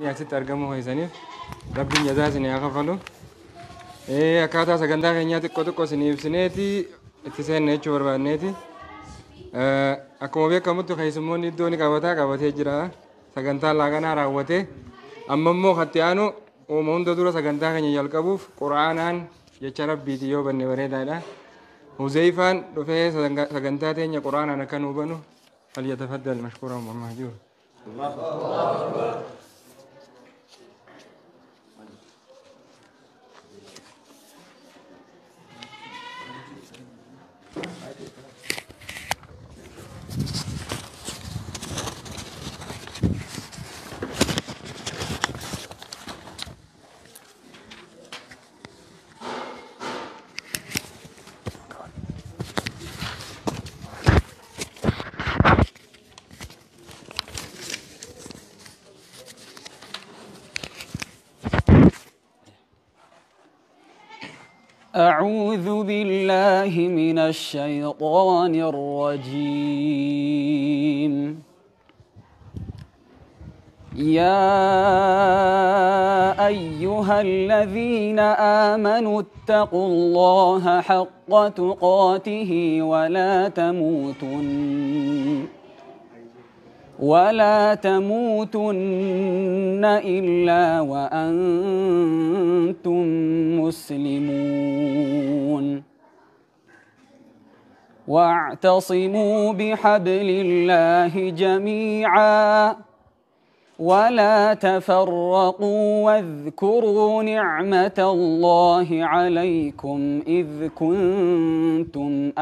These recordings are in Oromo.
Asitti argamuu keessaniif Rabbiin jazaa isin haa kafalu. Akkaataa sagantaa keenyaa xiqqoo xiqqoo isin ibsineeti itti seenne jechuu barbaanneeti. Akkuma beekamutti keessummoonni iddoo ni qabataa qabatee jira. Sagantaa laaqanaa raawwatee amma immoo katti aanu uuma hunda dura sagantaa keenya jalqabuuf quraanaan jecha rabbiiti yoo banne bareedaadha. Huzeyfaan dhufee sagantaa teenya quraanaan akka nuu banu falyatafaddal mashkuuran wa mahjuur. أعوذ بالله من الشيطان الرجيم. يا أيها الذين آمنوا اتقوا الله حق تقاته ولا تموتن إلا وأنتم مسلمون. واعتصموا بحبل الله جميعا ولا تفرقوا واذكروا نعمة الله عليكم إذ كنتم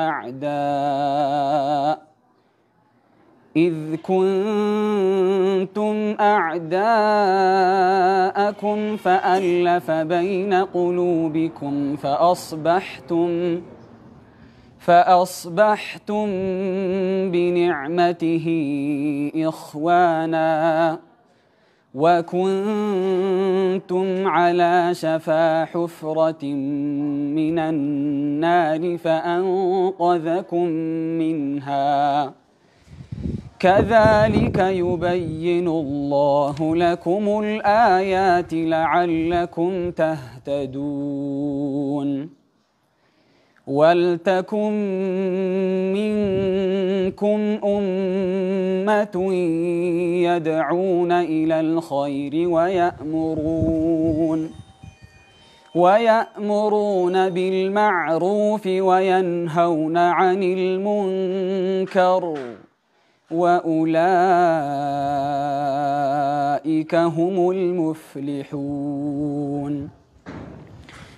أعداءكم فألف بين قلوبكم فأصبحتم بنعمته إخوانا وكنتم على شفا حفرة من النار فأنقذكم منها. كذلك يبين الله لكم الآيات لعلكم تهتدون. ولتكن منكم أمة يدعون إلى الخير ويأمرون بالمعروف وينهون عن المنكر وأولئك هم المفلحون.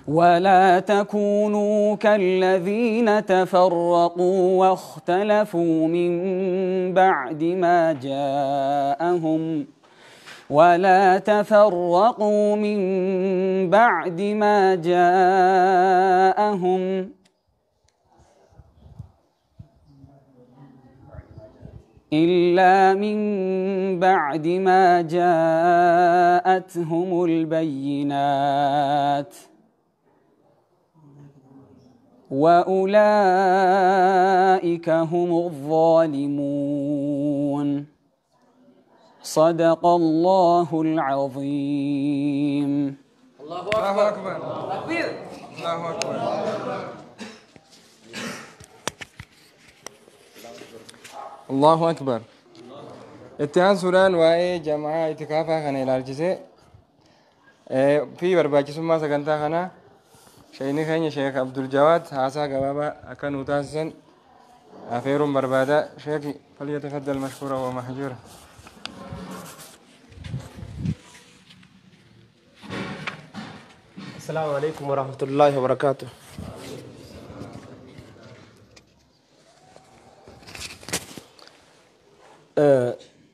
ولا تكونوا كالذين تفرقوا واختلفوا من بعد ما جاءهم ولا تفرقوا من بعد ما جاءهم إلا من بعد ما جاءتهم البينات وأولئك هم الظالمون. صدق الله العظيم. الله أكبر. تكبير. الله أكبر. Allahu Akbar. Itti aansuudhaan waa'ee jamaa itikaafaa kana ilaalchisee fi barbaachisummaa sagantaa kanaa sheekni keenya Sheek Abdul Jawaad haasaa gabaabaa akka nuu taasisan afeeruun barbaada. Sheeki falyatafaddal mashkuura wa mahjuura. Assalaamu alaikum warahmatullaahi wabarakaatuh.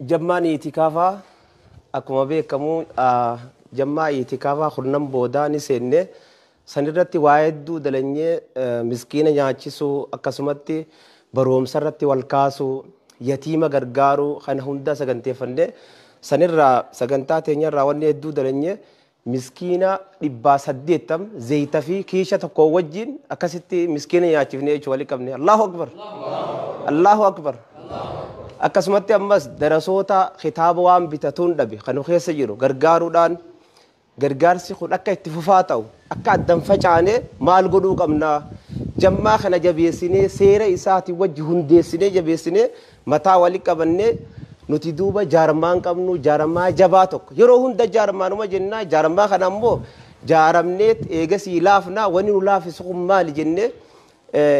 Jammaan itikaafaa akkuma beekamu jammaa itikaafaa kurnan boodaa ni seenne sanirratti waa hedduu dalanyee miskiina nyaachisuu akkasumatti barumsa irratti wal kaasuu yatiima gargaaruu kana hunda saganteeffanne sanirraa sagantaa teenyarraa wanni hedduu dalanyee miskiina 880 zayita fi kiisha tokko wajjin akkasitti miskiina nyaachifne jechuu walii qabne. Allahu Akbar. Allahu Akbar. Akkasumatti ammas darasoota kitaaba waan bitatuun dhabe kan keessa jiru gargaaruudhaan gargaarsi kun akka itti fufaa ta'u akka addan facaane maal godhuu qabna jammaa kana jabeessinee seera isaatiin wajji hundeessinee jabeessinee mataa wali qabannee nuti duuba jaarmaan qabnu jaarmaa jabaa tokko yeroo hunda jaarmaanuma jennaa jaarmaa kana ammoo jaaramnee eegasii laafnaa wani nu laafisu kun maali jennee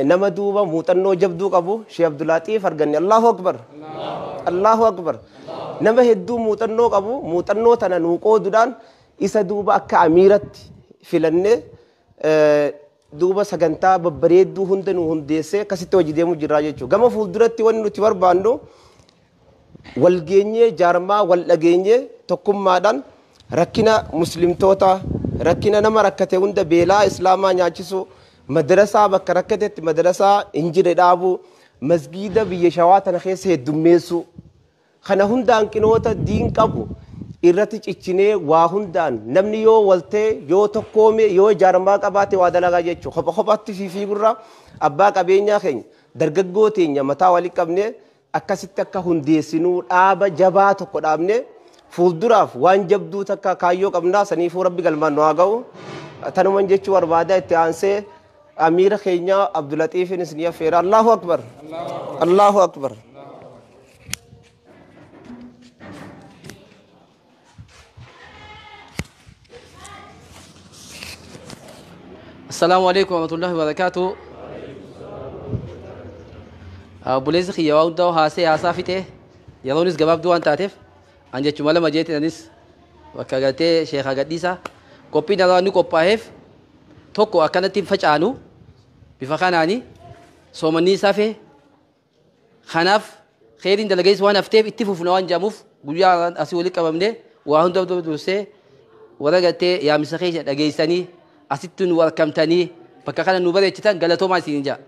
nama duuba muuxannoo jabduu qabu Sheekh Abdulaaxiif arganne. Allahu Akbar, Allahu Akbar. Nama hedduu muuxannoo qabu muuxannoo tana nuu qooduudhaan isa duuba akka amiiratti filannee duuba sagantaa babbareedduu hunda nu hundeessee akkasitti hojii deemuu jirraa jechuudha. Gama fuulduratti wanni nuti barbaannu wal geenyee jaarmaa wal dhageenyee tokkummaadhaan rakkina muslimtoota rakkina nama rakkate hunda beelaa islaamaa nyaachisuu madrasaa bakka rakkatetti madrasaa hin jirre dhaabuu masgiida biyya shawaa tana keessa heddummeessuu kana hunda hanqinoota diin qabu irratti ciccinee waa hundaan namni yoo waltee yoo tokkoome yoo jaarmaa qabaate waa dalagaa jechuudha. Kopha kophaatti fiigurra abbaa qabeenyaa keenya dargaggoo teenya mataa walii qabnee akkasitti akka hundeessinuu dhaaba jabaa tokko dhaabnee fuulduraaf waan jabduu takka kaayyoo qabnaa saniifuu rabbi galmaan nu haa ga'u. Tanuman jechuu barbaada itti aansee amiira keenya Abdulatiifin isin affeera. Allahu Akbar, Allahu Akbar. السلام عليكم ورحمة الله وبركاته. Obboleessi kiyya waa hundaa haasee haasaa fixee yeroonis gabaabduu waan taateef an jechuma lama jeetiin anis bakka galtee sheekaa gadhiisaa qophiin irraa inni qophaa'eef tokko akkanatti hin facaanu bifa kanaani soomanni isaa fee kanaaf kheyriin dalagays waan hafteef itti fufna waan jedhamuuf guyyaa asii walitti qabamne waa hunda dursee warra galtee yaamisa keessa dhageessanii asitti nu argamtanii bakka kana nu bareechitan galatoomaa isiniin jedha.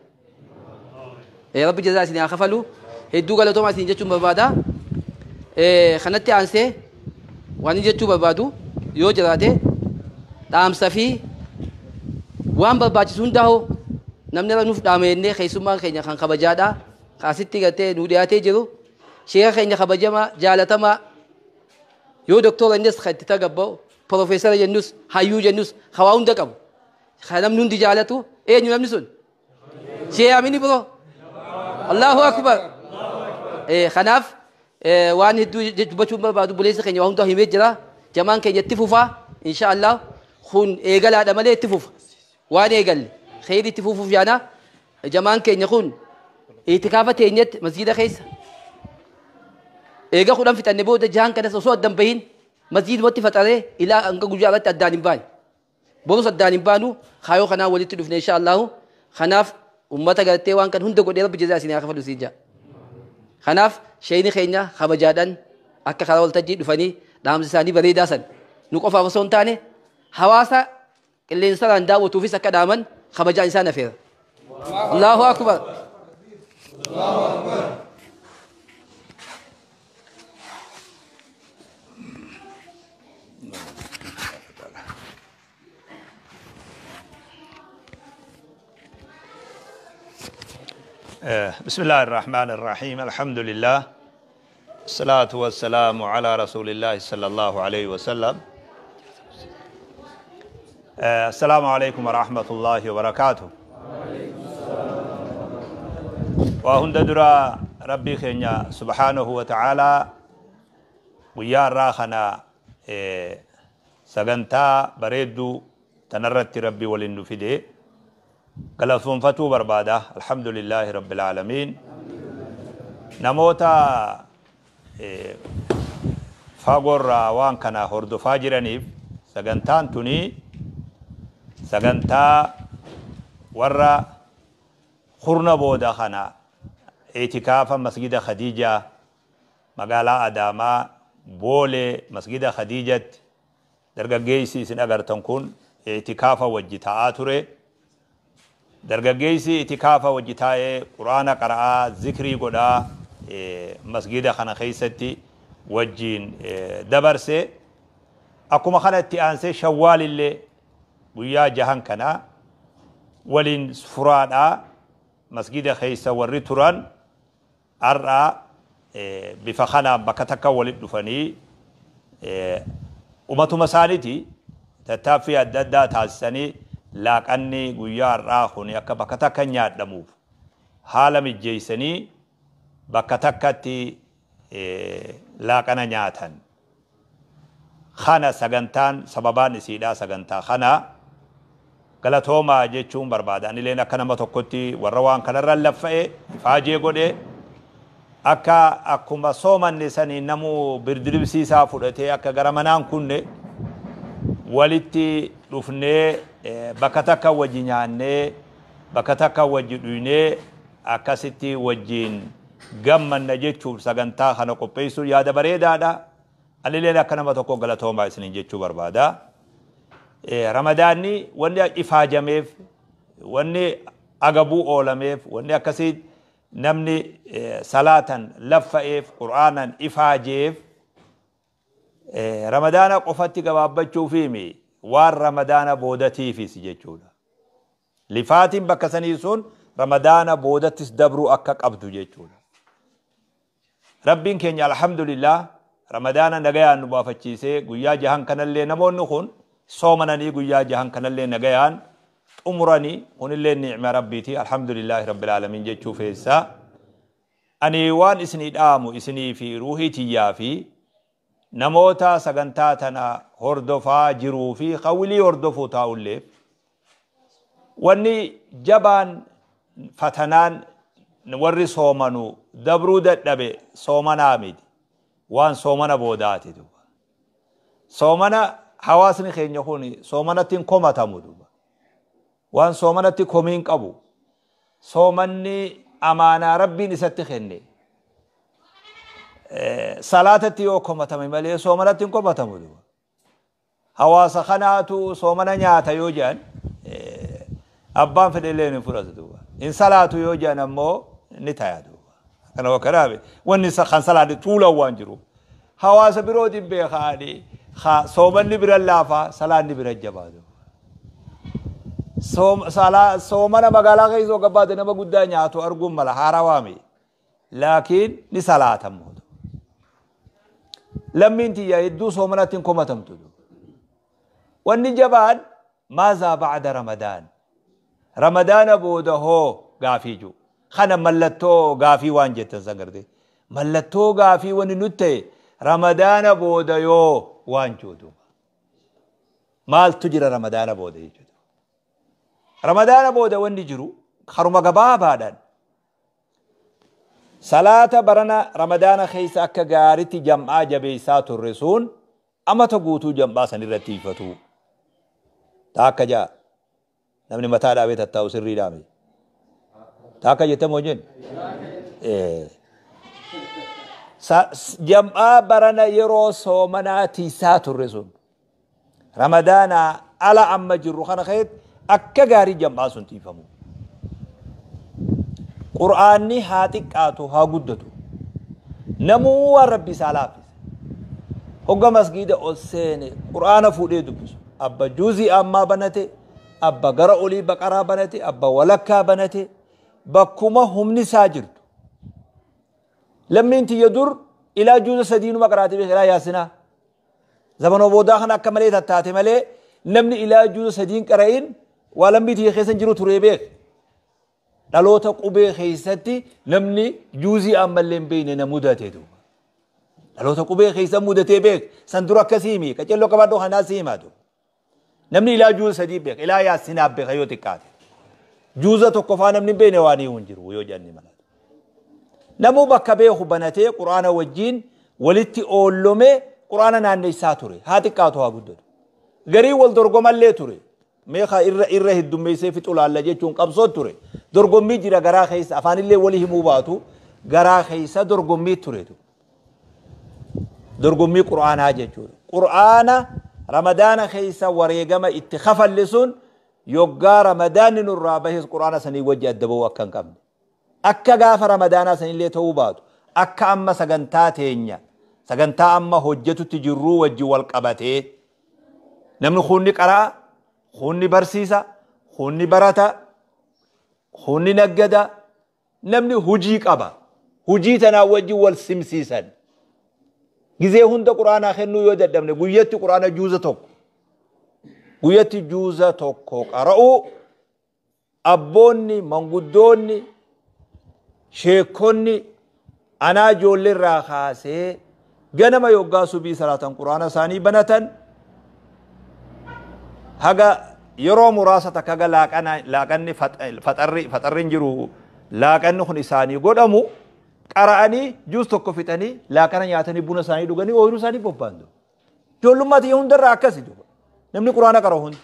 Rabbi jazaa isin haa kafalu hedduu galatoomaa isin jechuun barbaada. Kanatti aansee waan inni jechuu barbaadu yoo jiraate dhaamsa fi waan barbaachisu hundaa'u namni irra nuuf dhaame jennee keessummaan keenya kan kabajaadha. Asitti gartee nu dhiyaatee jiru sheeka keenya kabajamaa jaalatamaa yoo doktora innis kan itti tagabba'u profeesara jennus hayyuu jennus hawaa hunda qabu. Kan namni hundi jaalatu eenyu namni sun? Shee amini biroo. Allahu Akbar. Kanaaf waan hedduu dubbachuun barbaadu buleessa keenya waa hunda himee jira. Jamaan keenya itti fufaa insha Allah kun eegalaadha malee itti fufa. Waan eegalle kheyri itti fufuuf yaana jamaan keenya kun itikaafa teenyetti masgiida keessa. Eega 10 fixanne booda jahan kanas osoo addan bahin masgiidumatti faxaree ilaa hanga guyyaa irratti addaan hin baane. Borus addaan hin baanu kaayoo kanaa walitti dhufne insha Allahu. Kanaaf ummata gartee waan kan hunda godhee rabbi jazaa isin haa kafalu siin jedha. Kanaaf sheeyni keenya kabajaadhaan akka karaa waltajjii dhufanii dhaamsi isaanii bareedaa san nu qofaaf osoo hin taane hawaasa qilleensaraan daawwatuufis akka dhaaman kabajaan isaan afeera. Allahu Akbar. بسم الله الرحمن الرحيم. الحمد لله الصلاة والسلام على رسول الله صلى الله عليه وسلم. السلام عليكم ورحمة الله وبركاته. وهند درا ربي خينيا سبحانه وتعالى ويا راخنا سغنتا بريدو تنرت ربي ولنفدي galatoonfatuu barbaada. Alhamdulillahi rabbil aalamiin. Namoota fagoorraa waan kana hordofaa jiraniif sagantaan tuni sagantaa warra kurna booda kana itikaafa masgida Khadiija magaalaa Adaamaa Boolee masgida Khadiijatti dargaggeessi isin agartan kun itikaafa wajji ta'aa ture. Dargaggeessi itikaafa wajji taa'ee quraana qara'aa zikrii godhaa masgida kana keessatti wajjiin dabarse. Akkuma kanatti aansee shawwaalillee guyyaa jahan kana waliin furaadhaa masgida keessa warri turan har'aa Bifa kanaan bakka takka walitti dhufanii umatuma isaaniiti tattaaffii adda addaa taasisanii laaqanni guyyaa har'aa kun akka bakka takka nyaadhamuuf haala mijjeessanii bakka takkatti laaqana nyaatan. Kana sagantaan sababaan isiidhaa sagantaa kana galatoomaa jechuun barbaada. Anileen akka nama tokkotti warra waan kanarra laffa'e ifaajee godhe akka akkuma soomanne sanii namuu birdiribsiisaa fudhatee akka gara manaan kunne walitti dhufnee bakka takka wajji nyaannee bakka takka wajji dhuynee akkasitti wajjiin gammanna jechuuf sagantaa kana qopheessuun yaada bareedaadha. Anileen akka nama tokko galatoomaa isiniin jechuu barbaada. Ramadaanni wanni ifaajameef, wanni agabuu oolameef, wanni akkasii namni salaatan laffa'eef, qur'aanan ifaajeef ramadaana qofatti gabaabbachuufiimi waan ramadaana boodatiifis jechuudha. Lifaatiin bakka sanii sun ramadaana boodattis dabruu akka qabdu jechuudha. Rabbiin keenya alhamdulillah ramadaana nagayaan nu baafachiisee guyyaa jahan kanallee namoonni kun soomananii guyyaa jahan kanallee nagayaan xumuranii kunillee ni'ima rabbiiti alhamdulillahi rabbil aalamiin jechuu feessaa. Ani waan isinii dhaamu isinii fi ruuhii tiyyaa fi namoota sagantaa tana hordofaa jiruu fi hawwilii hordofuu taa'ullee wanni jabaan fatanaan warri soomanu dabruu dadhabe soomanaa miti. Waan soomana boodaati duuba. Soomana hawaasni keenya kun soomanatti hin komatamu duuba. Waan soomanatti komiin qabu. Soomanni amaanaa rabbiin isatti kenne. Salaatatti yoo komatame malee soomanatti hin komatamu duuba. Hawaasa kanaatu soomana nyaata yoo jedhan abbaan fedhe hin fudhatu duuba. Hin salaatu yoo jedhan ammoo ni taya duuba. Kana wakkanaabe wanni kan salaanni tuulan waan jiru. Hawaasa birootiin beekaani soomanni bira laafaa salaanni bira jabaa duuba. Soomana magaalaa keessa yoo gabbaate nama guddaa nyaatu arguun mala haarawaa laakiin ni salaatamu. Lammiin tiyya hedduu soomanatti hin komatamtu. Wanni jabaan maazaa ba'da ramadaan. Ramadaana booda hoo gaafii jiru. Kana mallattoo gaafii waan jettan san garte. Mallattoo gaafii wanni nutti ta'e ramadaana booda yoo waan jiru. Maaltu jira ramadaana booda jechuudha. Ramadaana booda wanni jiru karuma gabaabaadhaan salaata barana ramadaana keessa akka gaariitti jam'aa jabeessaa turre sun amata guutuu jam'aa san irratti ifatu. Taakka jaa namni mataa dhaabee tattaa'u sirrii dhaame. Taakka jettamoo jennu? Jam'aa barana yeroo soomanaa tiisaa turre sun ramadaana ala amma jirru kana keessatti akka gaarii jam'aa sun tiifamu. Qur'aanni haa xiqqaatu haa guddatu. Namuu waan rabbi isaa laaffise. Hogga masgiida ol seene qur'aana fuudhee dubbisu. Abba juuzii ammaa banate, abba gara olii baqaraa banate, abba walakkaa banate, bakkuma humni isaa jirtu. Lammiin tiyya dur ilaa juuza sadiinuma qaraate beeka ilaa yaasinaa. Zamanoo boodaa kana akka malee tattaate malee namni ilaa juuza sadiin qara'in waa lammii tiyya keessa jiru turee beeka. Dhaloota qubee keessatti namni juuzii ammallee hin beekne na mudate duuba. Dhaloota qubee keessa mudatee beeka. San dura akkasii himi. Qaceelloo qabaadhoo kanaa si himaa duuba. Namni ilaa juuza sadii beeka. Ilaa yaasinaa beeka yoo xiqqaate. Juuza tokko faa namni hin beekne waan hin jiru yoo jenne mala. Namuu bakka beeku banatee quraana wajjin walitti oollomee quraana naanneessaa ture. Haa xiqqaatu haa guddatu. Garii wal dorgomallee ture. Meeqa irra heddummeessee fixu laalla jechuun qabsoo ture. Dorgommii jira garaa keessa afaanillee walii himuu baatu garaa keessa dorgommii turetu. Dorgommii quraanaa jechuudha. Quraana ramadaana keessa wareegama itti kafalle sun yoggaa ramadaanni nurraa bahes quraana sanii wajji adda ba'uu akka hin qabne. Akka gaafa ramadaanaa sanillee ta'uu baatu akka amma sagantaa teenya sagantaa amma hojjetutti jirruu wajji wal qabatee namni kunni qaraa, kunni barsiisa, kunni barata, kunni naggada, namni hujii qaba. Hujii tanaa wajjin wal simsiisan. Gizee hunda quraanaa kennuu yoo dadhabne guyyatti quraana juuza tokko. Guyyatti juuza tokko qara'uu abboonni, manguddoonni, sheekonni anaa ijoollee irraa kaasee ganama yoggaa subii salaatan quraana isaanii banatan haga yeroo muraasa takka haga laaqanni faxarri hin jiru laaqanni kun isaanii godhamu qara'anii juus tokko fixanii laaqana nyaatanii buna isaanii dhuganii ooyiruu isaanii bobba'an. Ijoollummaa tiyya hundarraa akkasi duuba. Namni quraana qara'u hundi.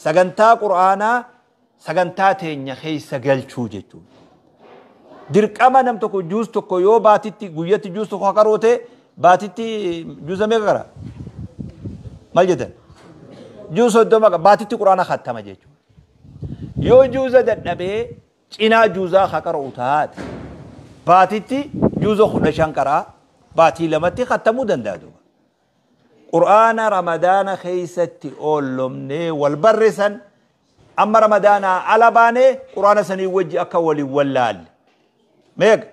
Sagantaa quraanaa sagantaa teenya keessa galchuu jechuudha. Dirqama nam tokko juus tokko yoo baatitti guyyatti juus tokko qaroo ta'e baatitti juusa meeqa qara? Maal jettan? Juus 30 baatitti quraana khattama jechuudha. Yoo juuza dadhabee cinaa juuzaa haa qara'u taate baatitti juuza 15 qaraa baatii lamatti khattamuu danda'a duuba. Qur'aana Ramadaana keessatti oollomnee wal barreessan amma Ramadaanaa ala baanee qur'aana sanii wajji akka waliin wallaalle. Meeqa?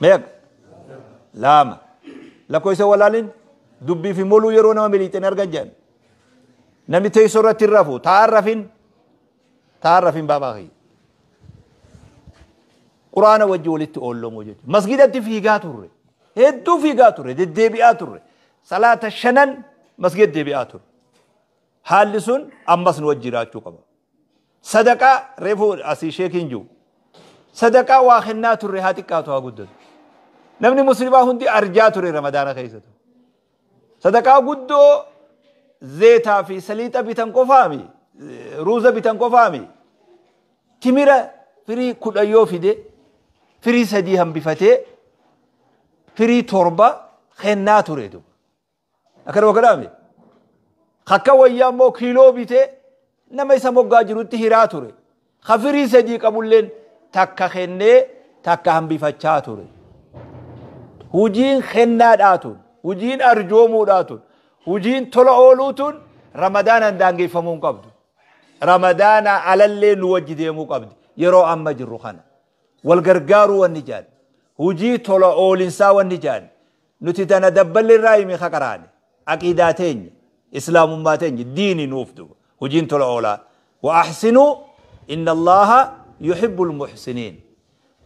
Meeqa? 2. Lakkoofsa wallaalin dubbii fi moluu yeroo nama miliixeen argan jedhan. Namni teessoo irratti hin rafu taa'an rafin baabaa kiyya. Qur'aana wajji walitti oollomuu jechuudha. Masgidatti fiigaa turre. Hedduu fiigaa turre. Deddeebi'aa turre. Salaata 5 masgida deebi'aa turre. Haalli sun ammas nu wajji jiraachuu qaba. Sadaqaa reefuu asii sheekiin jiru. Sadaqaa waa kennaa turre haa xiqqaatu haa guddatu. Namni musliimaa hundi arjaa ture Ramadaana keessatti. Sadaqaa guddoo zeetaa fi saliixa bitan qofaami, ruuza bitan qofaami. Timira firii 10 yoo fide firii 3 hambifatee firii 7 kennaa ture duuba. Akkana godhame. Akka wayyaa immoo kiiloo bitee nama isa moggaa jirutti hiraa ture. Ka firii 3 qabulleen takka kennee takka hambifachaa ture. Hujiin kennaadhaa tun, hujiin arjoomuudhaa tun, hujiin tola ooluu tun Ramadaanaan daangeffamuu hin qabdu. Ramadaana alallee nu wajji deemuu qabdi yeroo amma jirru kana. Wal gargaaruu wanni jedhan, hujii tola oolinsaa wanni jedhan, nuti tana dabballi irraa himi qaraane, aqiidaa teenya, islaamummaa teenya, diini nuuf duuba. Hujiin tola oolaa. Wa ahsinuu inna Allaha yuhibbul muhsiniin.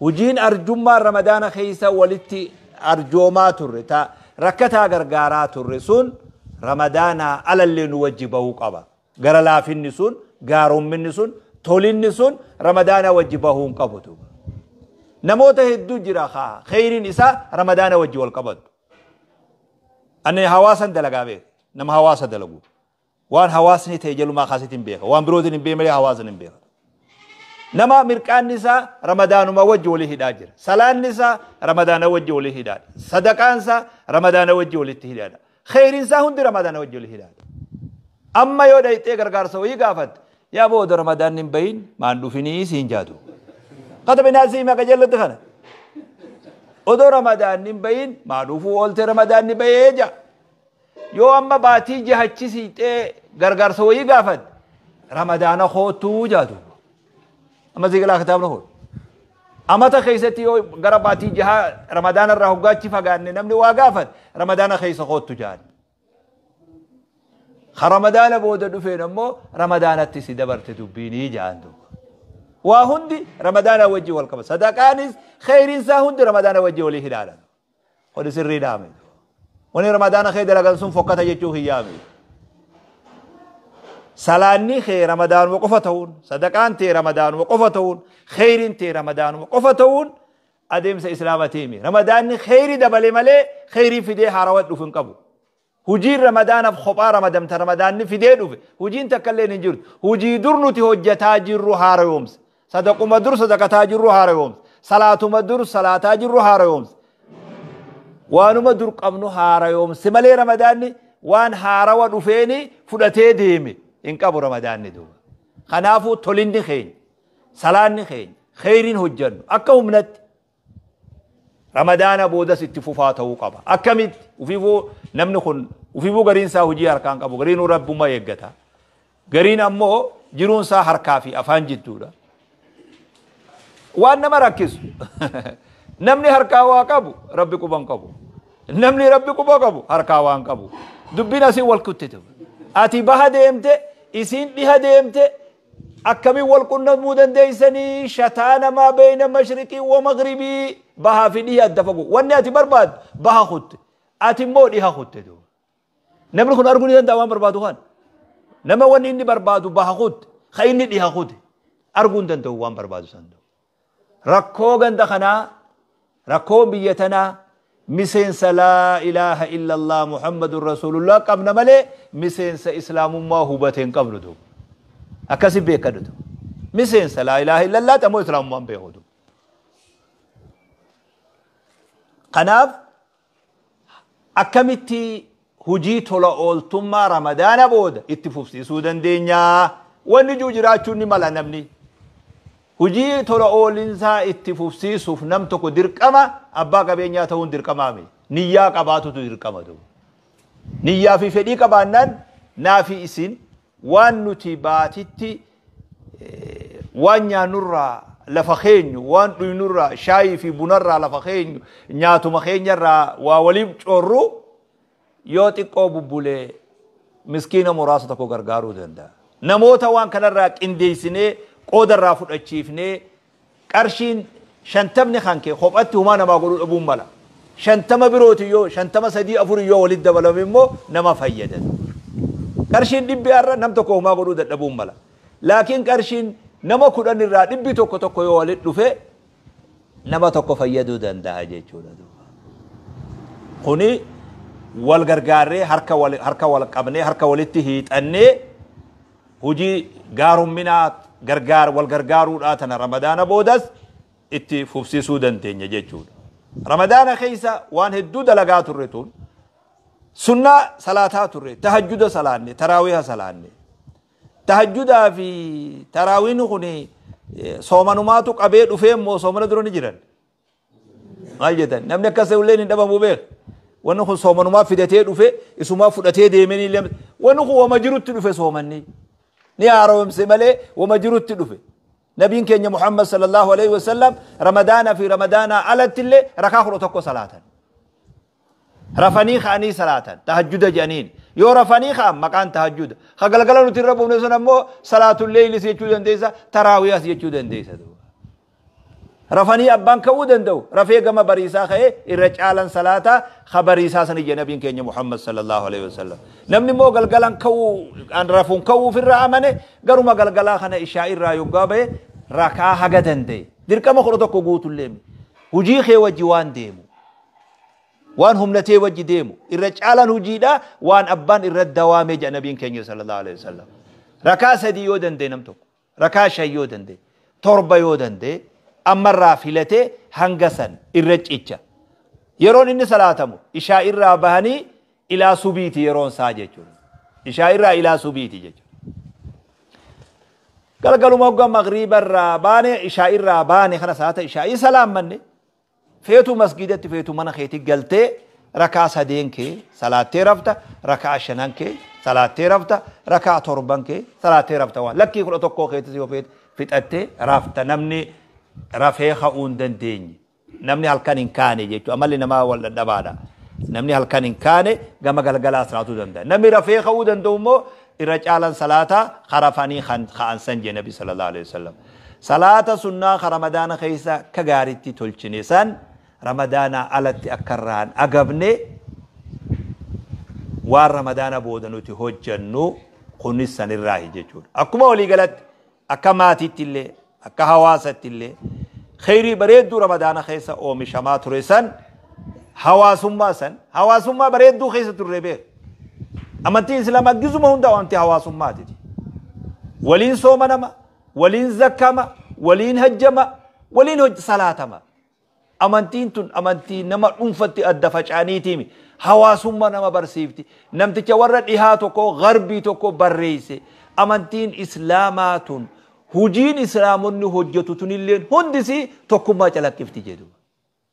Hujiin arjummaa Ramadaana keessa walitti arjoomaa turre, ta rakkataa gargaaraa turre sun Ramadaanaa alallee nu wajji bahuu qaba. Gara laafinni sun, gaaromminni sun, tolinni sun Ramadaana wajji bahuu hin qabu duuba. Namoota hedduu jira haa kheyriin isaa Ramadaana wajji wal qabatu. Ani hawaasan dalagaa beeka. Nama hawaasa dalagu. Waan hawaasni ta'e jalumaa kaasitti hin beeka. Waan birootiin hin beekne malee hawaasan hin beeka. Nama mirqaanni isaa Ramadaanuma wajji walii hidhaa jira. Salaanni isaa Ramadaana wajji walii hidhaadha. Sadaqaan isaa Ramadaana wajji walitti hidhaadha. Kheyriin isaa hundi Ramadaana wajji walii hidhaadha. Amma yoo dhayxee gargaarsa wayii gaafatte yaa booda Ramadaanni hin bahin maan dhufinii siin jaatu. Katabinaa sii maqa jallatti kana. Odoo Ramadaanni hin bahin maa dhufuu oolte Ramadaanni bahee ja. Yoo amma baatii jahachi siixee gargaarsa wayii gaafatte Ramadaana kootuu jaatu. Amma siigalaa kitaabni kun. Amata keessatti yoo gara baatii jahaa Ramadaana irraa hoggaachi fagaanne namni waa gaafate Ramadaana keessa koottu jahan. Ka Ramadaana booda dhufeen ammoo Ramadaanatti si dabarte dubbiinii jahan duuba. Waa hundi Ramadaana wajji wal qaba. Sadaqaanis kheyriin isaa hundi Ramadaana wajji walii hidhaadha. Kuni sirrii dhaame. Wani Ramadaana kee dalagan sun fokkata jechuu hin yaame. Salaanni kee Ramadaanuma qofa ta'uun, sadaqaan tee Ramadaanuma qofa ta'uun, kheyriin tee Ramadaanuma qofa ta'uun adeemsa Islaamaatiimi. Ramadaanni kheyrii dabale malee kheyrii fidee haarawaa dhufu hin qabu. Hujiin Ramadaanaaf kophaa ramadamta Ramadaanni fidee dhufe hujiin takka illee hin jirtu. Hujii dur nuti hojjetaa jirru haarayoomsa. Sadaquma dur sadaqataa jirru haarayoomsa. Salaatuma dur salaataa jirru haarayoomsa. Waanuma dur qabnu haarayoomse malee Ramadaanni waan haarawa dhufeeni fudhatee deeme hin qabu Ramadaanni duuba. Kanaafuu tolinni keenya, salaanni keenya, kheyriin hojjennu akka humnatti Ramadaana boodas itti fufaa ta'uu qaba. Akkamitti ufiifuu namni kun ufiifuu gariin isaa hojii harkaan qabu, gariin rabbuma eeggata. Gariin ammoo jiruun isaa harkaa fi afaan jidduudha. Waan nama rakkisu. Namni harkaa waa qabu Rabbi quba hin qabu. Namni Rabbi quba qabu harkaa waa hin qabu. Dubbiin asii wal kuttite. Ati baha deemte, isiin dhiha deemte, akkamiin wal qunnamuu dandeessanii? Shataana maa beeyna mashriqii wa maghribii, bahaa fi dhihi adda fagoo. Wanni ati barbaaddu baha kutte, ati immoo dhiha kutte. Namni kun arguu ni danda'a waan barbaadu kana. Nama wanni inni barbaadu baha kutte, ka inni dhiha kutte, arguu hin danda'u waan barbaadu san. Rakkoo ganda kanaa, rakkoo biyya tanaa, miseensa laa ilaaha illallah Muhammadun Rasuulullah qabna malee miseensa islaamummaa hubate hin qabnu duuba. Akkasi beekadhu duuba. Miseensa laa ilaaha illallah ammoo islaamummaa hin beeku duuba. Kanaaf akkamitti hujii tola ooltummaa Ramadaana booda itti fufsiisuu dandeenyaa? Wanni jiru jiraachuun ni mala namni. Hujii tola oolinsaa itti fufsiisuuf nam tokko dirqama abbaa qabeenyaa ta'uun dirqamaa miti. Niyyaa qabaatutu dirqama ta'u. Niyyaa fi fedhii qabaannaan naafi isin waan nuti baatitti waan nyaannurraa lafa keenyu, waan dhugnurraa, shaayii fi bunarraa lafa keenyu, nyaatuma keenyarraa waa waliif corru yoo xiqqoo bubbulee miskiina muraasa tokko gargaaruu danda'a. Namoota waan kanarraa qindeessinee qoodarraa fudhachiifnee qarshiin 50 kan kee kophatti humaa namaa godhuu dhabuun mala. 50 birooti yoo 50 3 4 yoo walitti dabalame immoo nama fayyada. Qarshiin 100 har'a nam tokko humaa godhuu dadhabuun mala. Laakiin qarshiin nama 10 irraa 100 tokko yoo walitti dhufe nama tokko fayyaduu danda'a jechuudha. Kuni wal gargaarree harka wal qabnee harka walitti hiixannee hojii gaarumminaa gargaar wal gargaaruudhaa tana Ramadaana boodas itti fufsiisuu dandeenya jechuudha. Ramadaana keessa waan hedduu dalagaa turre tun sunnaa salaataa turre, tahajjuda salaanne, taraawiha salaanne. Tahajjudaa fi taraawiin kun soomanumaatu qabee dhufee immoo soomana dura ni jiran. Maal jettan? Namni akkas illee hin dhabamu beeka. Wanni kun soomanumaa fidatee dhufe isumaa fudhatee deemanii illee wanni kun wama jirutti dhufe soomanni. Ni haaromse malee wama jirutti dhufe. Nabiin keenya Muhammad sallallahu alaihi wasallam Ramadaana fi Ramadaana alatti illee rakaa 11 salaatan. Rafanii ka'anii salaatan tahajjuda jedhaniin. Yoo rafanii ka'an maqaan tahajjuda. Ka galgala nuti irra buufne sun ammoo salaatul leeylis jechuu dandeessa, taraawiyaas jechuu dandeessa. Rafanii abbaan ka'uu danda'u. Rafee gama bariisaa ka'ee irra caalan salaataa ka bariisaa sani jedhe nabiin keenya Muhammad sallallahu alaihi wasallam. Namni immoo galgalan ka'uu an rafuun ka'uu ofirraa amane garuma galgalaa kana ishaa irraa yoggaa ba'e rakaa haga danda'e. Dirqama 11 guutullee miti. Hujii kee wajji waan deemu. Waan humnatee wajji deemu. Irra caalan hojiidha waan abbaan irra dawaamee jedha nabiin keenya sallallahu alaihi wasallam. Rakaa 3 yoo danda'e nam tokko. Rakaa 5 yoo danda'e. 7 yoo danda'e. Ammarraa filatee hanga san irra cicha. Yeroon inni salaatamu ishaa irraa bahanii ilaa subiiti yeroon isaa jechuudha. Ishaa irraa ilaa subiiti jechuudha. Galgaluma hoggaa maghriba irraa baane ishaa irraa baane kana salaata ishaa'ii salaammanne feetu masgidatti feetu mana keetti galtee rakaa 3 kee salaattee rafta, rakaa 5 kee salaattee rafta, rakaa 7 kee salaattee rafta. Waan lakkii 11 keetis yoo feete fixattee rafta. Namni rafee ka'uu hin dandeenye. Namni halkan hin kaane jechuudha. Amalli namaa wal dadhabaadha. Namni halkan hin kaane gama galgalaa salaatuu danda'a. Namni rafee ka'uu danda'u immoo irra caalan salaataa karafanii ka'an san jee Nabi sallallahu alaihi wasallam. Salaata sunnaa ka Ramadaana keessa akka gaariitti tolchine san Ramadaana alatti akka irraan agabne waan Ramadaana booda nuti hojjannu kunis sanirraahi jechuudha. Akkuma waliigalatti akka maatiitti illee akka hawaasatti illee kheyrii bareedduu Ramadaana keessa oomishamaa ture san hawaasummaa san hawaasummaa bareedduu keessa turre beeku. Amantiin Islaamaa gizuma hunda amantii hawaasummaati. Waliin soomanama, waliin zakkama, waliin hajjama, waliin salaatama. Amantiin tun amantii nama dhuunfatti adda faca'aniitiimi. Hawaasummaa nama barsiifti. Namticha warra dhihaa tokko garbii tokko barreesse. Amantiin Islaamaa tun hujiin Islaamonni hojjetu tunilleen hundisi tokkummaa calaqqifti jedhu.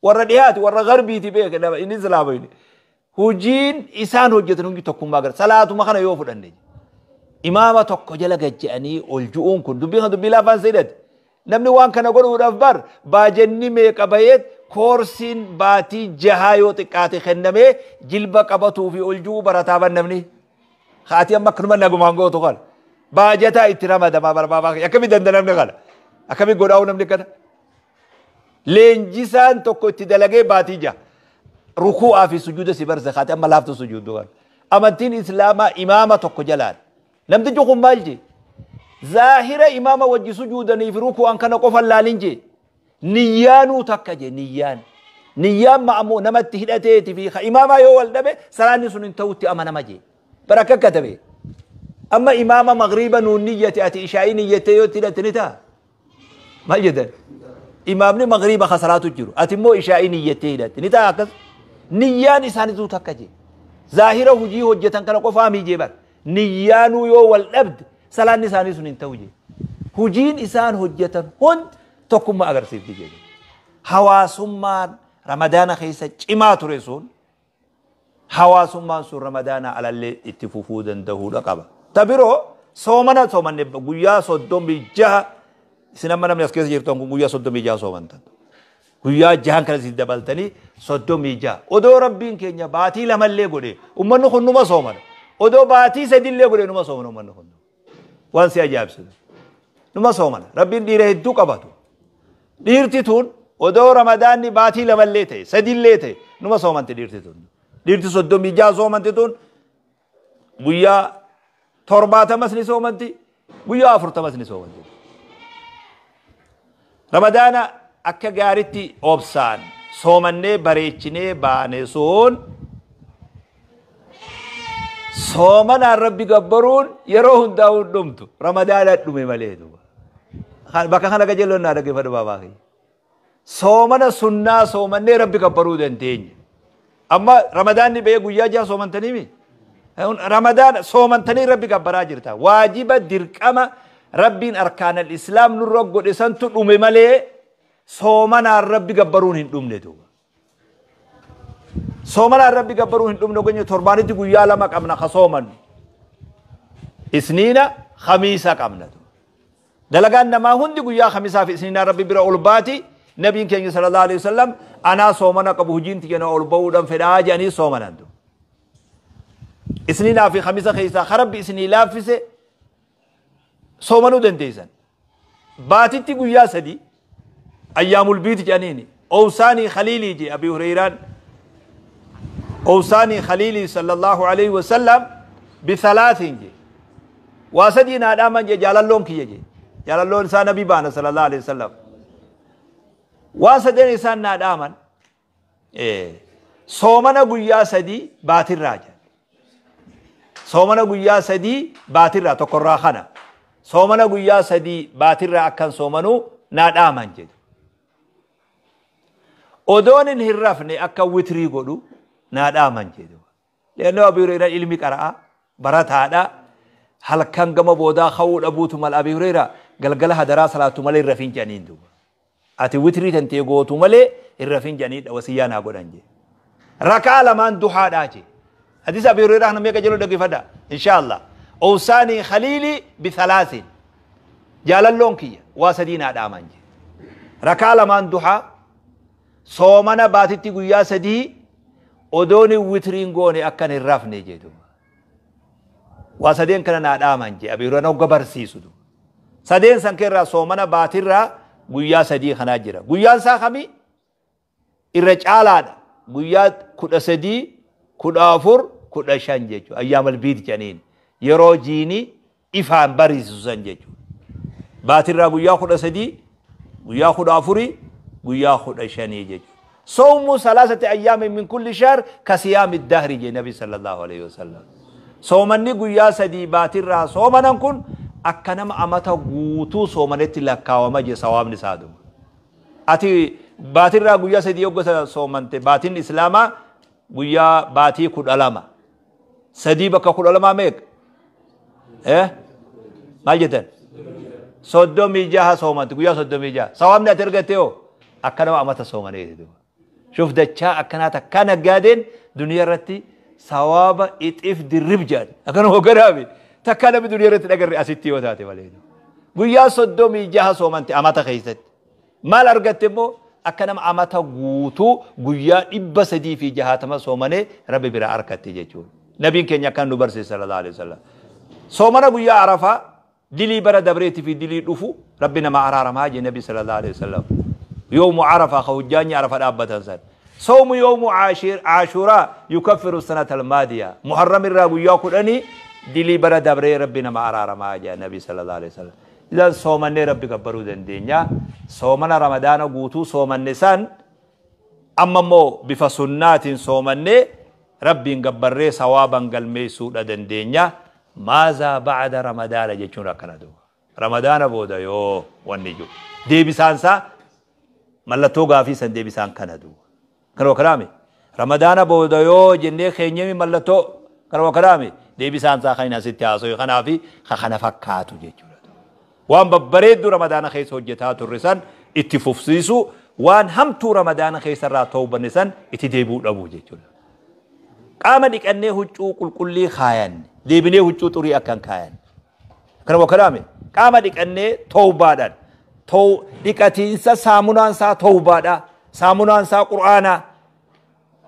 Warra dhihaati warra garbiiti beeka nama inni Islaama inni. Hujiin isaan hojjetan hundi tokkummaa gara salaatuma kana yoo fudhanne. Imaama tokko jala gajja'anii ol ju'uun kun dubbii kana dubbii laafaan seedhate. Namni waan kana godhuudhaaf bar baajenni meeqa bayeet koorsiin baatii jahaa yoo xiqqaate kennamee jilba qabatuu fi ol ji'uu barataa ban namni. Haati amma akkanuma nagumaan gootu kana. Baajataa itti ramadamaa barbaabaa akkamii danda'a namni kana? Akkamii godhaa'u namni kana? Leenjisaan tokko itti dalagee baatii jaha. Rukuu'aa fi sujuuda si barsa haati amma laaftu sujuudu kana. Amantiin Islaamaa imaama tokko jalaan. Namtichi kun maal jee? Zaahira imaama wajji sujuudanii fi rukuu'aan kana qofa laalin jee. Niyyaanuu takka jee niyyaan. Niyyaan ma'ammoo namatti hidhateeti fi imaamaa yoo wal dhabe salaanni sun hin ta'utti amanama jee. Bara akka katabe. Amma imaama magriiba nuun niyyate ati ishaa'ii niyyattee yoo itti hidhatte ni ta'a. Maal jedhan? Imaamni magriiba kasalaatu jiru. Ati immoo ishaa'ii niyyattee hidhatte ni ta'a akkas. Niyyaan isaaniitu takka jee. Zaahira hojii hojjetan kana qofaa miijee bara. Niyyaanuu yoo wal dhabde salaanni isaanii sun hin ta'u jee. Hojiin isaan hojjetan hundi tokkummaa agarsiifti jee. Hawaasummaan Ramadaana keessa cimaa ture sun hawaasummaan sun Ramadaana alallee itti fufuu danda'uudha qaba. Ta biroo soomana soomanne guyyaa 36 isin amma namni as keessa jirtan kun guyyaa 36 soomantan. Guyyaa jahan kana isin dabaltanii 36. Odoo Rabbiin keenya baatii lamallee godhe ummanni kun numa soomana. Odoo baatii sadillee godhe numa soomana ummanni kun. Waan si ajaa'ibsiisu. Numa soomana. Rabbiin dhiira hedduu qabatu. Dhiirti tun odoo Ramadaanni baatii lamallee ta'e sadillee ta'e numa soomanti dhiirti tun. Dhiirti 36 soomanti tun guyyaa 70 ni soomanti guyyaa 40 ni soomanti. Ramadaana akka gaaritti obsaan soomannee bareechinee baane sun soomanaan Rabbi gabbaruun yeroo hundaa hin dhumtu. Ramadaana dhume malee duuba. Bakka kana qajeelloon naa dhaggeeffadhu baabaa kiyya. Soomana sunnaa soomannee Rabbi gabbaruu dandeenya. Amma Ramadaanni ba'ee guyyaa jaha soomantanii mi? Ramadaana soomantanii Rabbi gabbaraa jirta. Waajiba dirqama Rabbiin arkaanal Islaam nurra godhe santu dhume malee soomanaan Rabbi gabbaruun hin dhumne duuba. Soomanaan Rabbi gabbaruun hin dhumne gonya torbaanitti guyyaa lama qabna ka soomannu. Isniina khamiisa qabna duuba. Dalagaan namaa hundi guyyaa khamiisaa fi isniinaa Rabbi bira ol baati. Nabiin keenya sallallahu alaihi wasallam anaa soomana qabu hojiin tiyya na ol ba'uudhaan fedhaa jedhanii soomanan duuba. Isniinaa fi khamiisa keessaa ka Rabbi isinii laaffise soomanuu dandeessan. Baatitti guyyaa sadi ayyaamul biiti jedhaniini. Owsaanii khaliilii jee Abi Hurayraan. Owsaanii khaliilii sallallahu alaihi wasallam bithalaatiin jee. Waa sadii naa dhaaman jee jaalalloon kiyya jee. Jaalalloon isaa nabi baana sallallahu alaihi wasallam. Waa sadeen isaan naa dhaaman soomana guyyaa sadii baatirraa jedhe. Soomana guyyaa sadii baatirraa tokkorraa kana. Soomana guyyaa sadii baatirraa akkan soomanuu naa dhaaman jedhu. Odoon hin rafne akka witrii godhu naa dhaaman jedhu. Leennoo Abi Hurayraan ilmi qara'a barataadha. Halkan gama boodaa ka'uu dhabuutu mal Abi Hurayraa galgala hadaraa salaatu malee hin rafin jedhaniin duuba. Ati witrii tantee gootu malee hin rafin jedhanii wasiyyaa naa godhan jedhe. Rakaa lamaan duhaadhaa jedhe. Hadiisa Abi Hurayraa kana meeqa jedhu dhaggeeffadha. Inshaallah. Owsaanii khaliilii bithalaasin. Jaalalloon kiyya waa sadii naa dhaaman jedhe. Rakaa lamaan duhaa soomana baatitti guyyaa sadii odoon witriin goone akkan hin rafne jedhu. Waa sadeen kana naa dhaaman jedhe Abi Hurayraan hogga barsiisu. Sadeen san keerraa soomana baatirraa guyyaa sadii kanaa jira. Guyyaan isaa kamii? Irra caalaadha. Guyyaa 13, 14, 15 jechuudha. Ayyaamal biid jedhaniin. Yeroo jiini ifaan bariisisu san jechuudha. Baatirraa guyyaa 13, guyyaa 14, guyyaa 15 jechuudha. Soomu salaasati ayyaamin min kulli shahr ka siyaami dahri jee Nabi sallallahu alaihi wasallam. Soomanni guyyaa sadii baatirraa soomanan kun akka nama amata guutuu soomanetti lakkaawama jee sawaabni isaa duuba. Ati baatirraa guyyaa sadii yogga soomante baatiin Islaamaa guyyaa baatii 12. Sadii bakka 12 meeqa? Maal jettan? 36 soomante guyyaa 36. Sawaabni ati argatte hoo akka nama amata soomaneeti duuba. Shuf dachaa akkanaa takkaa naggaadeen duniyaa irratti sawaaba ixif dirrib jedhan. Akkanuma hogganaami. Takkaa namni duniyaa irratti dhagarre asitti yoo taate malee. Guyyaa 36 soomante amata keessatti. Maal argatte immoo akka nama amata guutuu guyyaa 360 soomanee Rabbi bira argatte jechuudha. Nabiin keenya akkan nu barsiise sallallahu alaihi wasallam. Soomana guyyaa Arafaa dilii bara dabreetii fi dilii dhufu Rabbi nama araaramaa jee Nabi sallallahu alaihi wasallam. Yoomu Arafaa ka hujjaanyi Arafa dhaabbatan san. Soomu yoomu Ashuraa yukaffiru sanata almaadiya. Muharram irraa guyyaa 10 dilii bara dabree Rabbi nama araaramaa jee Nabi sallallahu alaihi wasallam. Idan soomannee Rabbi gabbaruu dandeenya. Soomana Ramadaana guutuu soomanne san amma immoo bifa sunnaatiin soomannee Rabbiin gabbarree sawaaban galmeessuudha dandeenya. Maazaa ba'ada Ramadaana jechuun akkana duuba. Ramadaana booda yoo wanni jiru. Deebisaan isaa mallattoo gaafii san deebisaan kana duuba. Kanuma kanaami. Ramadaana booda yoo jennee keenyami mallattoo kanuma kanaami. Deebisaan isaa kan asitti haasa'u kanaafi kana fakkaatu jechuudha. Waan babbareedduu Ramadaana keessa hojjetaa turre san itti fufsiisu, waan hamtuu Ramadaana keessa irraa toobanne san itti deebi'uu dhabuu jechuudha. Qaama dhiqannee huccuu qulqullii kaayanne, deebinee huccuu xurii akkan kaayanne. Kanuma kanaami. Qaama dhiqannee toobaadhaan, dhiqatiinsa saamunaan isaa toobaadha, saamunaan isaa qur'aanaa,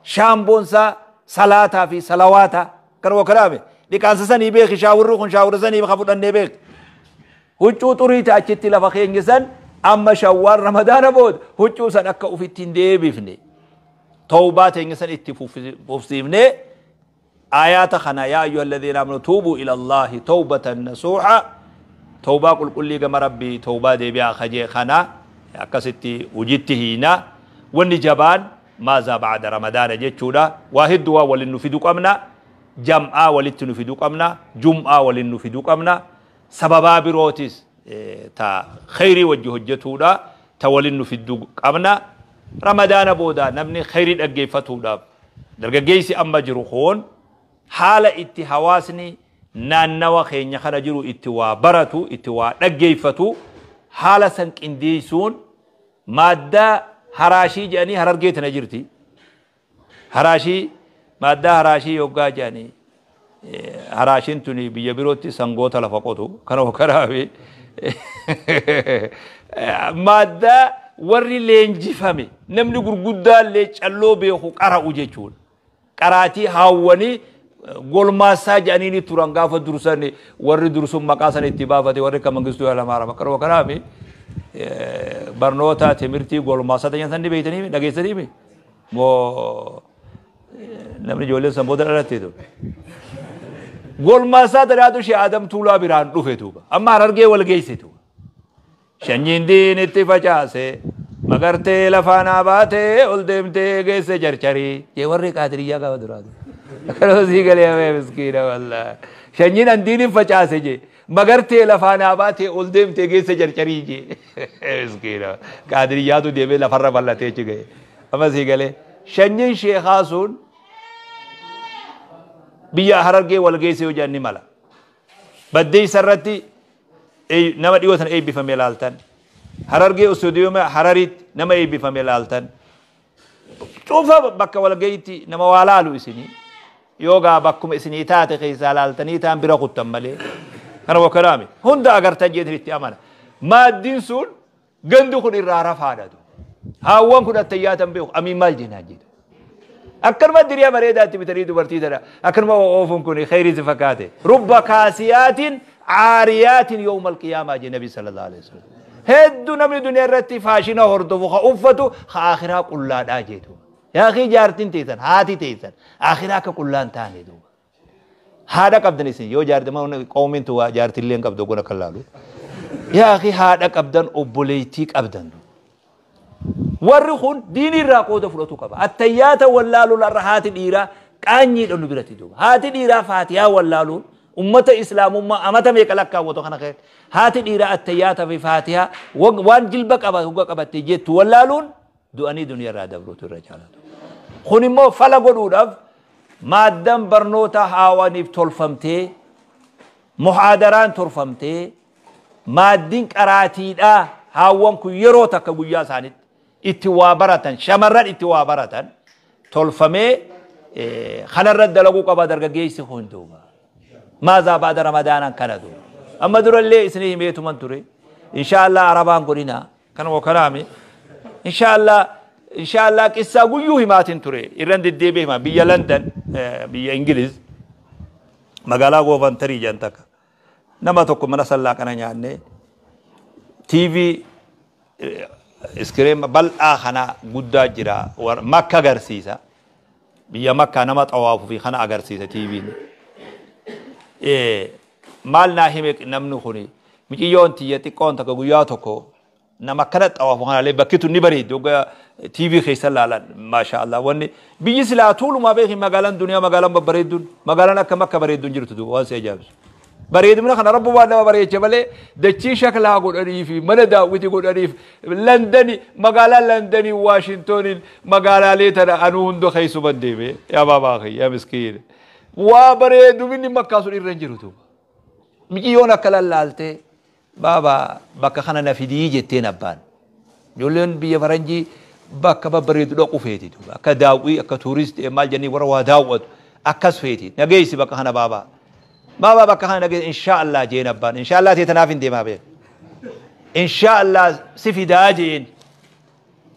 shaamboon isaa salaataa fi salawaata. Kanuma kanaami. Dhiqaansa sanii beeki, shaawurri kun shaawurri sanii ka fudhannee beeki. Huccuu xurii ta'a achitti lafa keenya san amma shawwaan Ramadaana booda huccuu san akka ofitti hin deebifne. Tawbaa teenya san itti fufsiifnee aayaata kana yaa ayyuha alladhiina aamanu tuubuu ila Allaahi tawbatan nasuuha. Tawbaa qulqullii gama Rabbii tawbaa deebi'aa kajee kana akkasitti hojiitti hiina. Wanni jabaan maazaa ba'ada Ramadaana jechuudha. Waa hedduu waa waliin nu fidu qabna. Jam'aa walitti nu fidu qabna. Jum'aa waliin nu fidu qabna. Sababaa birootis ta khayrii wajji hojjetuudha. Ta waliin nu fidu qabna. Ramadaana booda namni khayrii dhaggeeffatuudhaaf dargaggeessi amma jiru kun haala itti hawaasni naannawa keenya kana jiru itti waa baratu, itti waa dhaggeeffatu haala san qindeessuun maaddaa haraashii jedhanii Harargee tana jirti. Haraashii maaddaa haraashii yoggaa jedhanii haraashiin tuni biyya birootti sangoota lafa qotu kana kanaafi maaddaa warri leenjifame namni gurguddaallee calloo beeku qara'u jechuudha. Qaraatii haawwanii golmaasaa jedhanii ni turan gaafa dursan warri dursun maqaa sana itti baafate warri akka Mangistuu Hayilamaariyaam akkana kanaami barnoota timirtii golmaasaa ta'an san ni beektanii dhageessanii moo namni ijoolleen san booda dhalatte tu. Golmaasaa tanaatu shee Adam Tuulaa biraan dhufe tuuba. Amma Harargee wal geesse tuuba. Shanyiin diinitti facaase magartee lafaanaa baatee ol deemtee geesse jarjarii. Jee warri qaadiriyyaa gaafa duraatu. Akkana sii galee hafee miskiina wallaahi. Shanyiin an diiniin facaase jee magartee lafaanaa baatee ol deemtee geesse jarjarii jee. Miskiina qaadiriyyaatu deemee lafarra bal'atee achi ga'e. Amma sii galee shanyiin sheekaa sun biyya Harargee wal geesse yoo jedhan ni mala. Baddeessa irratti nama dhiyoo sana eebbifame laaltan. Harargee istuudiyooma Harariitti nama eebbifame laaltan. Cufa bakka walga'iitti nama waa laalu isinii. Yoogaa bakkuma isinii taate keessaa laaltanii ta'an bira kuttan malee. Kana wakkalaame hunda agartan jeetin itti amana. Maaddiin sun gandi kun irraa rafaadha. Haawwan kun attayyaatan beeku amiin maal jennaan jedhu. Akkanuma diriyaa bareedaatti bitanii dubartii tana akkanuma oofuun kun khayrii si fakkaate. Rubba kaasiyaatiin caariyaatiin yawmal qiyaamaa jee Nabi sallallahu alaihi wasallam. Hedduu namni duniyaa irratti faashina hordofu ka uffatu ka akhiraa qullaadhaa jedhu. Yaa akhi jaartiin teessan haati teessan akhiraa akka qullaan taane duuba. Haadha qabdan isin yoo jaartii qoomiin tu jaartillee hin qabdu gona kan laalu. Yaa akhi haadha qabdan obboleettii qabdan. Warri kun diinii irraa qooda fudhatu qaba. Attayyaata wallaaluun har'a haati dhiiraa qaanyiidha nu biratti duuba. Haati dhiiraa faatiyaa wallaaluun ummata islaamummaa amata meeqa lakkaawwatu kana keessatti. Haati dhiiraa attayyaata fi faatiyaa waan jilba qaba hogga qabattee jettu wallaaluun du'anii duniyaa irraa dabruutu irra jaalatu. Kun immoo fala godhuudhaaf maaddan barnoota haawaniif tolfamtee muhaadaraan tolfamtee maaddiin qaraatiidhaa haawwan kun yeroo takka guyyaa isaaniitti itti waa baratan shamarran itti waa baratan tolfamee kanarra dalaguu qaba dargaggeessi kun duuba. Maazaa baada Ramadaanaan kana duuba. Amma durallee isinii himeetuman ture. Insha Allah arabaan godhina kanuma kanaami. Insha Allah, insha Allah, qissaa guyyuu himaatiin ture irran deddeebi'ee hima. Biyya London, biyya Ingiliz, magaalaa Goofantarii jedhan takka nama tokko mana sallaa kana nyaanne, TV screen bal'aa kana guddaa jira, Makka agarsiisa, biyya Makkaa nama xawaafuu fi kana agarsiisa TV'n. Maal naa hime namni kuni? Miciyyoon tiyya xiqqoon takka guyyaa tokko nama akkana xawaafu kanallee bakki tun ni bareeddi, hoggaa TV keessa laalan, maasha Allah. Wanni biyyi silaa tuulumaa beeki, magaalaan duniyaa magaalaan babbareedduun, magaalaan akka Makka bareedduun jirtu duuba. Waan si ajaa'ibsu bareedumina kana rabbumaan nama bareecha malee dachii shaklaa godhanii fi mana daawwiti godhaniif. Londani, magaalaa Londanii, Waashintoniin, magaalaalee tana anuu hunda keessuman deeme. Yaa baabaa kiyya, yaa miskiin, waa bareeduminni Makkaa sun irra hin jiru duuba. Miciyyoon akka lallaaltee, "Baabaa, bakka kana na fidii," jetteen abbaan. Ijoolleen biyya faranjii bakka babbareedu dhaqu feeti duuba. Akka daawwii, akka tuuristii maal jennii, warra waa daawwatu akkas feeti. "Nageessi bakka kana baabaa. Baabaa, bakka kana nageessi." "Insha Allah," jeen abbaan. Insha Allah ta'e tanaaf hin deemaa beeku. "Insha Allah si fidaa," jeen.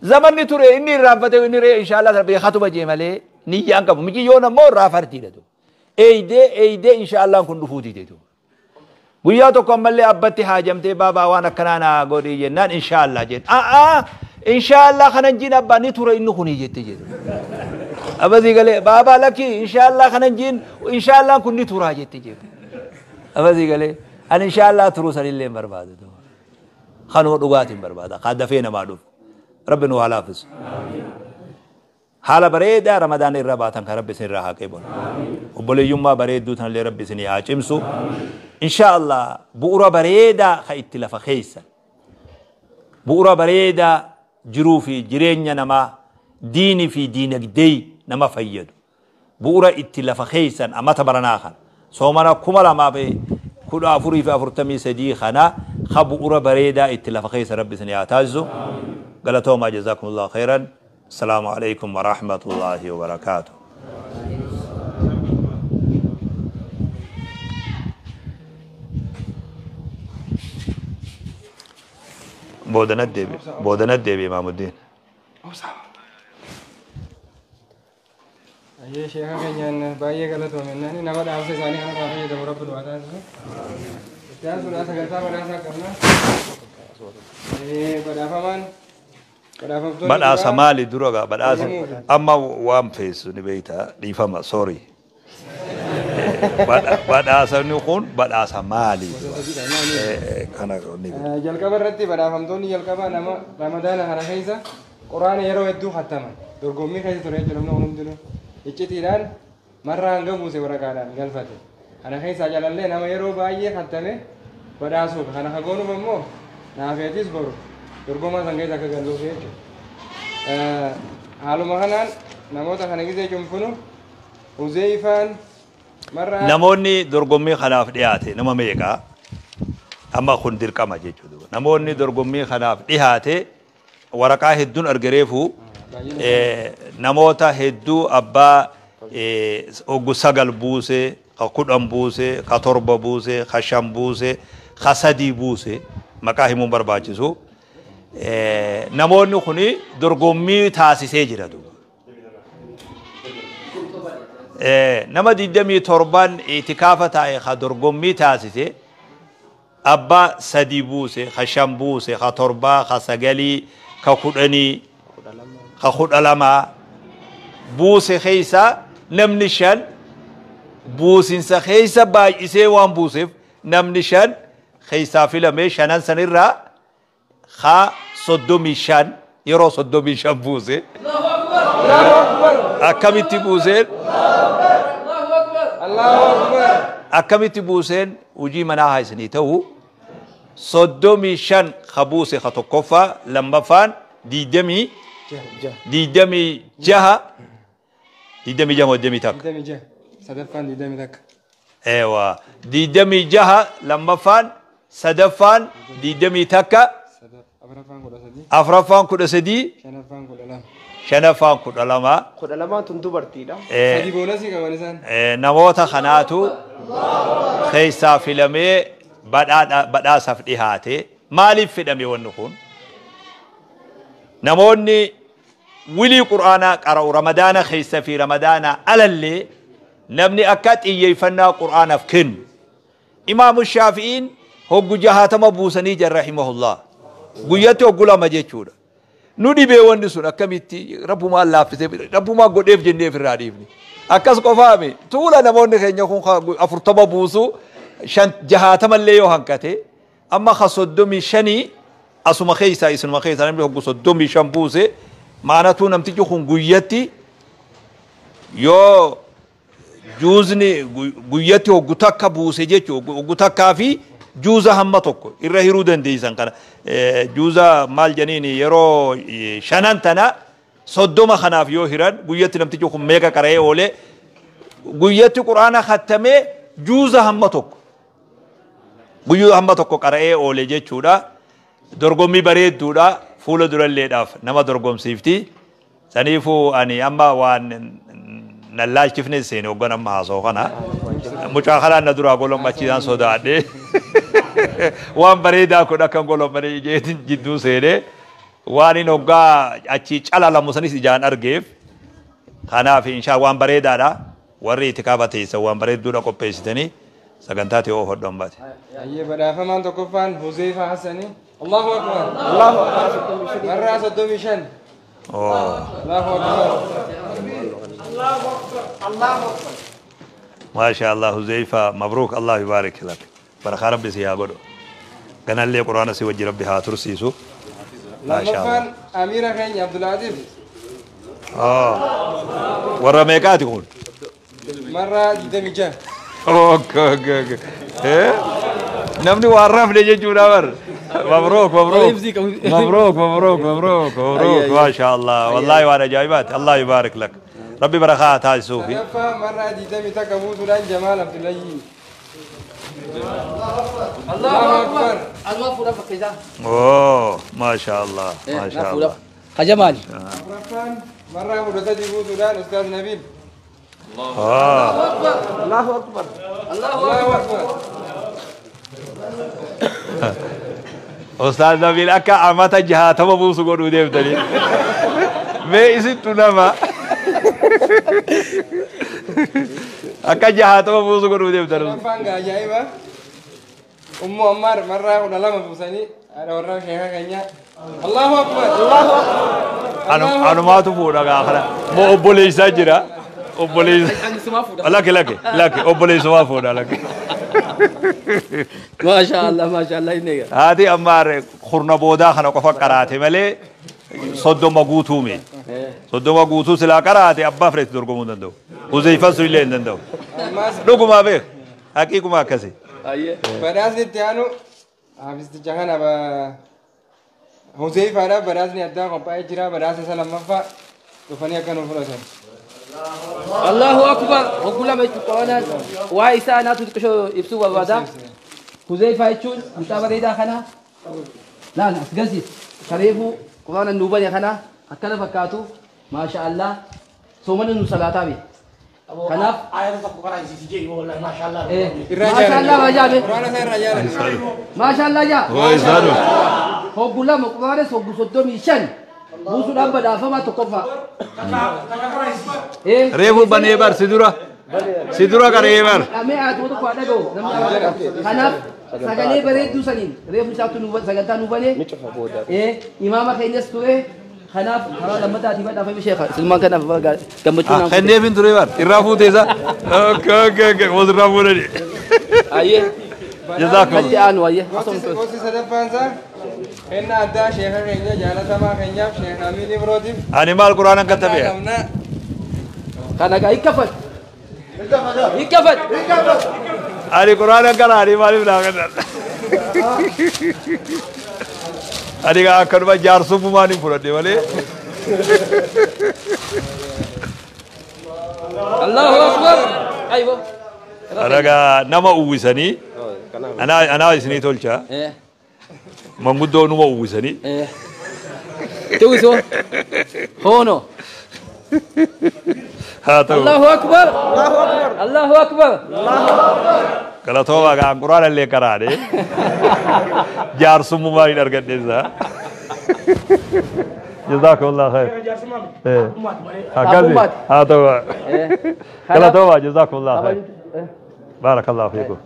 Zamanni ture inni irraanfate, inni ree insha Allah sana beekatuma jee malee niyyaan qabu. Miciyyoon ammoo irraa fartiidha duuba. Eeydee eeydee insha Allahn kun dhufuu dide duuba. Guyyaa tokko ammallee abbatti haajamtee, "Baabaa, waan akkanaa naa godhi," jennaan, "Insha Allah," jeen. "A'aa, insha Allah kanan jiin abbaa, ni ture inni kuni," jette jedhu. Abasii galee, "Baabaa, lakki, insha Allah kanan jiin, insha Allah kun ni turaa," jette jedhu. Abasii galee, ani insha Allah turuu sanillee hin barbaadu. Kanuma dhugaatiin barbaada. Kaa dafee namaa dhufu. Rabbi nu haa laaffisu. Haala bareedaa Ramadaan irra baatan kan Rabbi isin irraa haa qeebalu. Obboleeyyummaa bareedduu tanallee Rabbi isinii haa cimsu. Insha Allah bu'ura bareedaa ka itti lafa keessa. Bu'ura bareedaa jiruu fi jireenya namaa, diinii fi diinagdee nama fayyadu. Bu'ura itti lafa keessan amata baranaa kana. Soomana 2014 fi 43 kana ka bu'ura bareedaa itti lafa keessa Rabbi isinii haa taasisu. Galatoomaa, jazakumullahu khairan. السلام عليكم ورحمة الله وبركاته. Boodanat deebi, boodanat deebi, Imaamuddin. Ayyee, sheeka keenyaan baay'ee galatoomennaan, nama dhaamsa isaanii kanarraa fayyadamu Rabbi nu haa taasisu. Itti aansuudhaan sagantaa badhaasaa qabna. Badhaafamaan badhaafamtoonni Badhaasa duraa maali dura gaa badhaasa amma waan feessu ni beeyta, dhiifama, sorry. Badhaasni kun badhaasa maali dura? Kana ni beekta. Jalqaba irratti badhaafamtoonni jalqabaa nama Ramadaana kana keessa Quraana yeroo hedduu khattaman, dorgommii keessa ture jechuudha. Namni kun hundinuu iccitiidhaan marra hanga buuse waraqaadhaan galfate. Kana keessaa jalallee nama yeroo baay'ee khattame badhaasuuf kana hagoonuuf ammoo naafeetis boru dorgomaa san keessa akka galluuf jechuudha. Haaluma kanaan namoota kana gisee cunfunu, Huzeeyfaan marra Namoonni dorgommii kanaaf dhiyaate nama meeqa? Amma kun dirqama jechuudha. Namoonni dorgommii kanaaf dhiyaate waraqaa hedduun argareefu, namoota hedduu abbaa oggu sagal buuse, ka 10 buuse, ka 7 buuse, ka 5 buuse, ka 3 buuse, maqaa himuun barbaachisu. Namoonni kuni dorgommii taasisee jira duuba. Nama 27n itikaafa taa'e ka dorgommii taasise, abbaa 3 buuse, ka 5 buuse, ka 7, ka 9, ka 10, ka 12 buuse keessa namni 5 buusinsa keessa baay'isee waan buuseef namni 5 keessaa filame. Shanan sanirraa ka 35, yeroo 35 buuse. Akkamitti buuseen? Allahu Akbar. Akkamitti buuseen? Hojii manaa haa isinii ta'u. 35 ka buuse ka tokkoffaa, lammaffaan 26, 26 moo 21? 26, sadaffaan 21. Eewa, 26 lammaffaan, sadaffaan 21. Afuraffaan 13. Afuraffaan 13. Shanaffaan 12. Shanaffaan 12. 12n tun dubartiidha. Sadi bonusii qaban isaan. Namoota kanaatu keessaa filamee badhaasaaf dhihaate. Maaliif fedhame wanni kun? Namoonni wilii qur'aanaa qara'u Ramadaana keessa fi Ramadaana alallee namni akka xiyyeeffannaa qur'aanaaf kennu. Imaamu Shaafi'iin hoggu 60 buusanii jira rahimahullah. Guyyatti hoggu 2 jechuudha. Nu dhibee wanni sun akkamitti rabbumaan laaffisee rabbumaan godheef jennee ofirraa dhiifne. Akkas qofaami tuula namoonni keenya kun 40 buusu 60 illee yoo hanqate amma ka 35 asuma keessaa isinuma keessaa namni hoggu 35 buuse maanatuu namtichi kun guyyatti yoo juuzni guyyatti hoggu takka buuse jechuudha hoggu takkaa fi juuza hamma tokko irra hiruu dandeessan kana juuza maal janiin yeroo 5 tana 30 kanaaf yoo hiran guyyatti namtichi kun meeqa qara'ee oolee guyyatti quraana khattamee juuza hamma tokko guyyuu hamma tokko qara'ee oole jechuudha. Dorgommii bareedduudha fuula duralleedhaaf nama dorgomsiifti. Saniifuu ani amma waan nan laalchifne seene hoggan amma haasa'u kana. Mucaa kanaan na duraa golommachiisaan sodaadhe. Waan bareedaa kun akkan golommane ijeetiin jidduu seene. Waan inni hoggaa achi calalamu sanis ijaan argeef. Kanaaf inshaa waan bareedaadha. Warri itikaafa teessan waan bareedduudha qopheessitanii sagantaa ta'e oofadhu ambaate. Ayyee badhaafamaan tokkoffaan Huzeyfaa Hassanii. Allahu Akbar. Allahu Akbar. Marraa 35. Allahu Akbar. Maasha Allah Huzeyfaa mabruuk Allah yubaarik lak. Barakaa Rabbi si haa godhu. Ganallee quraana si wajji Rabbi haa tursiisu. Lammaffaan Amiira keenya Abdulaziz. Warra meeqaati kun? Marraa 26. Okay. Namni waan rafne jechuudha bar. Mabruuk mabruuk. Mabruuk mabruuk mabruuk mabruuk. Maasha Allah. Wallaahi waan ajaa'ibaati. Allah yubaarik lak. Rabbi barakaa taasisuufi. Sadaffaa marraa 21 buusuudhaan Jamaal Abdullahi. Allahu Akbar. Almaa fuudhan fakkeessaa. Oh, maasha Allah. Maasha Allah. Kajamaal. Afuraffaan marraa 13 buusuudhaan Ustaaz Nabil. Allahu Akbar. Allahu Akbar. Ustaaz Nabil akka amata 60 buusu godhuu deemtanii. Mee isittu nama. Akka 60 buusu godhuu deemtanii. Shanaffaan ajaa'iba. Ummu Ammaar marraa 12 buusanii haadha warraa sheekaa keenyaa. Allahu Akbar. Allahu Akbar. Anumaatu fuudha gaa kana. Moo obboleessaa jira. Obboleessa. Laki laki laki obboleessumaa fuudha laki. Maasha Allah maasha Allah inni egaa. Haati Ammaar kurna boodaa kana qofa qaraate malee 30 guutuu mee. 30 guutuu silaa qaraate abbaa fireetti dorgomuu hin danda'u. Huzeyfan sun illee hin danda'u. Dhugumaa beek. Haqiiquma akkasi. Badhaasni itti aanu haafisticha kana Huzeyfaadhaaf badhaasni addaa qophaa'ee jira. Badhaasa isa lammaffaa dhufanii akka nu fudhatan. Allahu Akbar. Hogguu lama jechuun qoranaan waa isaa naatu xiqqishoo ibsuu barbaada. Huzeyfaa jechuun mucaa bareedaa kana laal as galsiis. Kareefuu quraana nuu bane kana akkana fakkaatu maasha Allah soomana nu salaataa be. Kanaaf Ayata tokko karaa isiisi jee wallahi maasha Allah. Irraa maasha Allah jaalladha. maa jaabe. Quraana isaa irraa jaalladha. Maasha Allah jaa. Waa isaanu. Hogguu lama quraanas hoggu 35 buusuudhaan badhaafamaa tokkoffaa. Reefu banee bar si dura. Si dura qaree bar. Dhamee haatuma tokko haa dhaga'u namni haadha. Kanaaf sagalee bareedduu saniin reefu isaatu sagantaa nu banee imaama keenyas ture. Kanaaf karaa lammataatii badhaafame sheekha. Silmaan kanaaf gammachuu naan Kenneef hin ture bar. Irraa fuutee isa. Okay okay okay. Wal irraa fuudhani. Ayyee. Jazakallah. Natti aanu ayyee. Gosti sadaffaan isaa kennaa addaa sheeka keenya jaalatamaa keenyaaf sheeka Amiin Ibrootiif. Ani maal quraanan katabee? Qabna. Kana gaa hikkafat. Hikkafat. Ani quraanan kana ani maaliif naa kennan? Ani gaa akkanuma jaarsummaan hin fudhadhe malee. Allahu Akbar. Aywa. Ana nama uwwisanii anaa isinii tolcha. Manguddoo numa uwwisanii. Tuwisoo. Hoono. Haa ta'u. Allahu Akbar. Allahu Akbar. Galatooma gaan quraana illee karaane. Jaarsummaa hin argadhe isaa. Jazakumullah khair. Akkasi. Haa ta'u. Galatooma jazakumullah khair. Barakallahu fiikum.